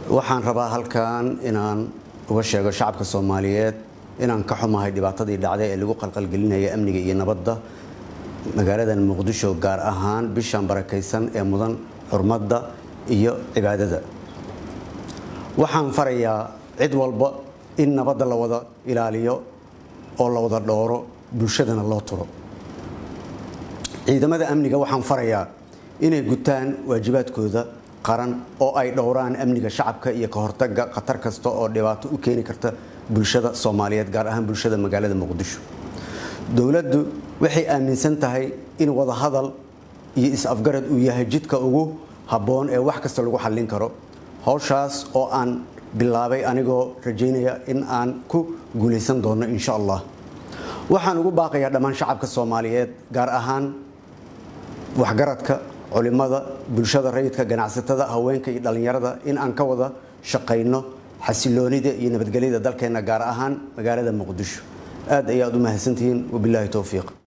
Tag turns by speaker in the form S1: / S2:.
S1: Waxaan rabaa halkan inaan uga sheego shacabka Soomaaliyeed inaan ka xumahay dhibaatadii dhacday ee lagu qalqalgelinaya amniga iyo nabadda magaaladan Muqdisho, gaar ahaan bishan barakaysan ee mudan xurmadda iyo cibaadada. Waxaan farayaa cid walba in nabadda la wada ilaaliyo oo la wada dhooro, bulshadana loo turo. Ciidamada amniga waxaan farayaa inay gutaan waajibaadkooda qaran oo ay dhowraan amniga shacabka iyo ka hortagga khatar kasta oo dhibaato u keeni karta bulshada Soomaaliyeed, gaar ahaan bulshada magaalada Muqdisho. Dowladdu waxay aaminsan tahay in wadahadal iyo is-afgarad uu yahay jidka ugu habboon ee wax kasta lagu xallin karo, howshaas oo aan bilaabay anigoo rajaynaya in aan ku guulaysan doono, insha Allah. Waxaan ugu baaqayaa dhammaan shacabka Soomaaliyeed, gaar ahaan waxgaradka, culimada, bulshada rayidka, ganacsatada, haweenka iyo dhallinyarada, in aan ka wada shaqayno xasiloonida iyo nabadgelyada dalkeenna, gaar ahaan magaalada Muqdisho. Aad ayaad u mahadsantihiin. Wabilaahi towfiiq.